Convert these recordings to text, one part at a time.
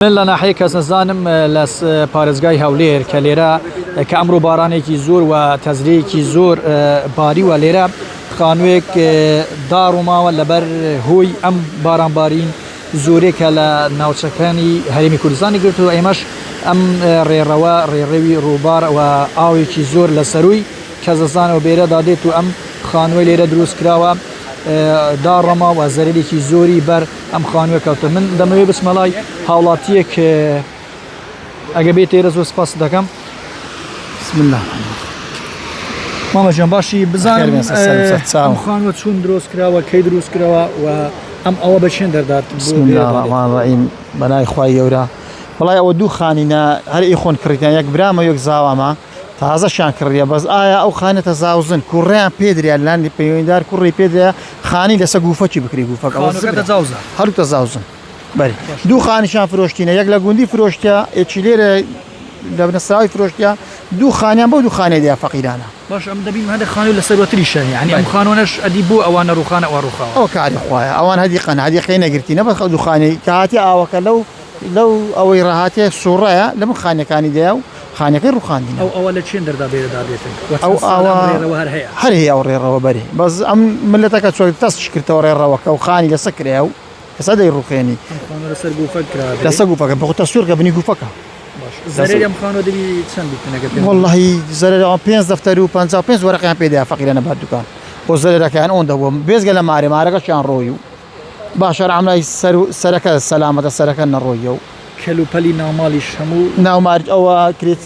من لە ناحیەی کەسنەزانم لە پارێزگای هەولێر کە لێرە کە ئەمڕۆ بارانێکی زۆر و تەزرەیەکی زۆر باریوە لێرە خانووێک داڕووماوە لەبەر هۆی ئەم بارانبارین زۆرێکە لە ناوچەکانی هەرێمی کوردستانی گرتووە ئێمەش ئەم ڕێڕەوە ڕێڕەوی ڕووبار و ئاوێکی زۆر لە سەرووی کەسنەزانەوە بێرەدا دێت و ئەم خانووەی لێرە دروست کراوە داڕما و زەرەرێکی زۆری بەر ئەم خانووە کەوتە من دەمەوێت بچمە لای هاوڵاتیەک ئەگە بێت تێرە زۆر سپاس دەکەم بسم الله مامە جان باشی بزانم ئەم خانووە چۆن دروست کراوە کەی دروست کراوە و ئەم ئەوە بە چێن دەردات بسم الله الرحمن الرحیم بەنای خوای گەورە وڵای ئەوە دوو خانینە هەر ئی خۆن کڕیتیان یەک برامە یەک زاوامە تازەشیان کڕیە بەس ئایا ئەو خانە تەزاوزن کوڕیان پێدریا لاندی پەیوەندار کوڕی پێدریا خانی لەسە گوفەکی بکری گوفەکە ئەوە خانوەکە تەجاوزە هەردوو تەزاوزن بەری دوو خانیشان فرۆشتینە یەک لە گوندی فرۆشتە یەکی لێرە لە بنەسراوی فرۆشتە دوو خانیان بەو دوو خانەیە دیا فەقیرانە باش ئەم دەبین هەندێک خانوو لەسەر وەتریشە یعنی ئەم خانوانەش ئەدی بۆ ئەوانە ڕوخانە ئەوە ڕوخاوە ئەوە کاری خوایە ئەوان هەدیقەن هەدیقەی نەگرتینە بەس ئەو دوو خانەی کە هاتی ئاوەکە لەو لەو ئەوەی ڕاهاتێ سوڕایە لە من خانیەکانی دەیا و خانیەکەی ڕوخاندینە. ئەو ئاوە لە چێن دەردا بێرەدا دێتن و ئەو چەند ساڵە ئاوە ئەم ڕێڕەوە هەر هەیە؟ هەر هەیە ئەو ڕێڕەوە بەرێ بەس ئەم ملەتەکە چۆ تەسک کردەوە ڕێڕەوەکە و خانی لەسە کرایە و ئێستا دەیڕوخێنی. ئەم خانووە لەسەر گوفەک کرابێ؟ لەسە گوفەکە بخۆ تەسویرکە بنی گوفەکە. باش زەرەری ئەم خانووە دەبی چەند بیتن ئەگەر پێم بڵێی؟ وەڵڵاهی زەرەری ئەوان پێنج دەفتەر و 55 وەرەقیان پێ دایە فەقیرانە بە دوکان خۆ زەرەرەکەیان ئەوەندە بووە بێجگە لە مارێ مارەکەشیان ڕۆی و باشە عەمرای سەر سەرەکە سەلامەتە سەرەکە نەڕۆیە و. کەلوپەلی ناوماڵیش هەموو. ناوماڵ ئەوە کرێت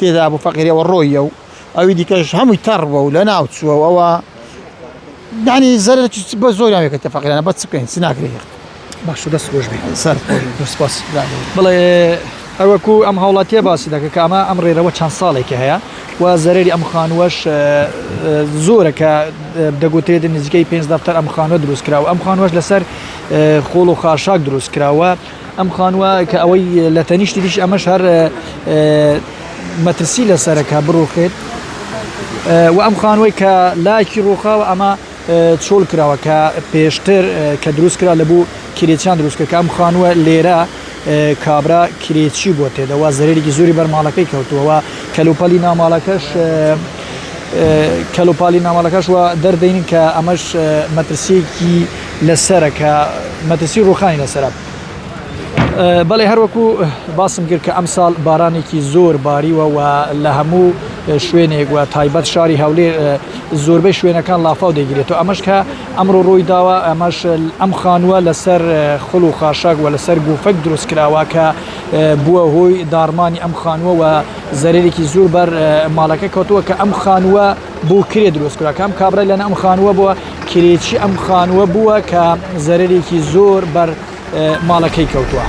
تێدا بوو فەقیری ئەوە ڕۆیە و ئەوی دیکەش هەمووی تەڕ بووە و لەناو چووە و ئەوە یانی زەرەرێکی بە زۆریان وێکردە فەقیرانە بە چ بکەین چ ناکرێ. باشە دەست خۆش بێ. سەر خۆش بێ. سپاس. بەڵێ هەروەکو ئەم هاوڵاتیە باسی دەکە کە ئەمە ئەم ڕێرەوە چەند ساڵێکی هەیە و زەرەری ئەم خانووەش زۆرە کە دەگوترێت نزیکەی پێنج دەفتەر ئەم خانووە دروست کراوە ئەم خانووەش لەسەر خۆڵ و خاشاک دروست کراوە ئەم خانووە کە ئەوەی لە تەنیشتی دیش ئەمەش هەر مەترسی لەسەرە کە بڕوخێت و ئەم خانووەی کە لاکی ڕووخاوە ئەمە چۆڵ کراوە کە پێشتر کە دروست کرا لە بوو کرێچیان دروست کرد کە ئەم خانووە لێرە کابرا کرێچی بۆ تێدەوە زەرێکی زۆری بەر ماڵەکەی کەوتووەوە کەلوپەلی ناماڵەکەش کەلوپالی ناماڵەکەش وە دەردەین کە ئەمەش مەترسیەکی لەسەرە کە مەترسی ڕوخانی لەسەرە. بەڵێ هەروەکو باسم کرد کە ئەمساڵ بارانێکی زۆر باریوە و لە هەموو شوێنێک و تایبەت شاری هەولێر زۆربەی شوێنەکان لافاو دەگرێت و ئەمەش کە ئەمڕۆ ڕووی داوە ئەمەش ئەم خانووە لەسەر خڵ و خاشاک و لەسەر گوفەک دروست کراوە کە بووە هۆی داڕمانی ئەم خانووە و زەرێکی زۆر بەر ماڵەکە کەوتووە کە ئەم خانووە بۆ کرێ دروست کرا کە ئەم کابرای لەنە ئەم خانووە بووە کرێچی ئەم خانووە بووە کە زەرێکی زۆر بەر ماڵەکەی کەوتووە.